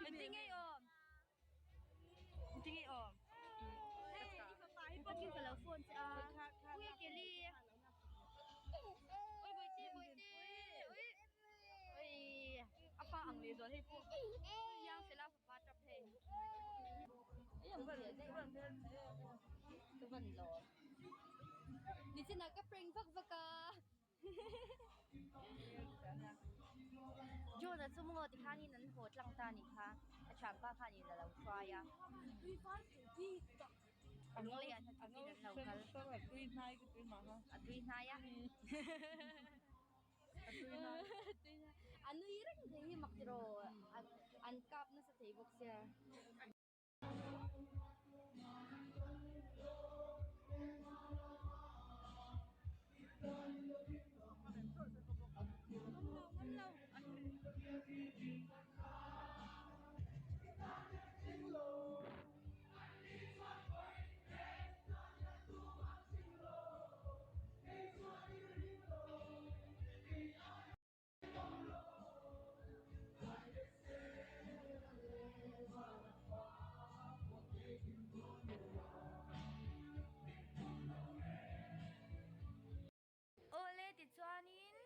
Engtin nge i awm? Engtin nge i awm? Pathian ka lo phone che a. Ui Kelly. Ui Bawihte Bawihte. Ui. Ui a pa ang leh zual hei pawh. Ui yang fela fapa tap hei. Ka van lawm. Nichinah ka prank vak vak a. John-a chu maw tikhanin an haw tlang ta anih kha a thianpa khanin a lo hruai a a ngawi ah hnathawkin an lo kal a tui hnai a a nui reng thei hi mak tiraw an kap nasa thei bawk sia. Awle tichuanin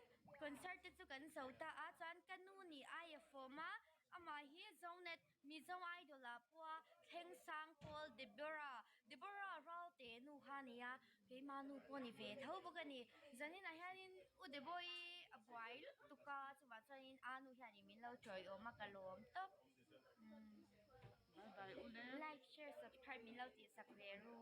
concert te chu kan zo ta a chuan ka nu nih ai a fawm a amah hi Zonet Mizo Idol ah pawh a thleng sang pawl Deborah Deborah Ralte nu kha a ni a. Keimah nu pawh a ni ve tho bawk a ni. Zaninah hianin U Deboi a buai lutuk a, chuvah chuanin a nu hianin min lo tawiawm a, ka lawm tawp. Like, share, subscribe min lo tihsak ve ru.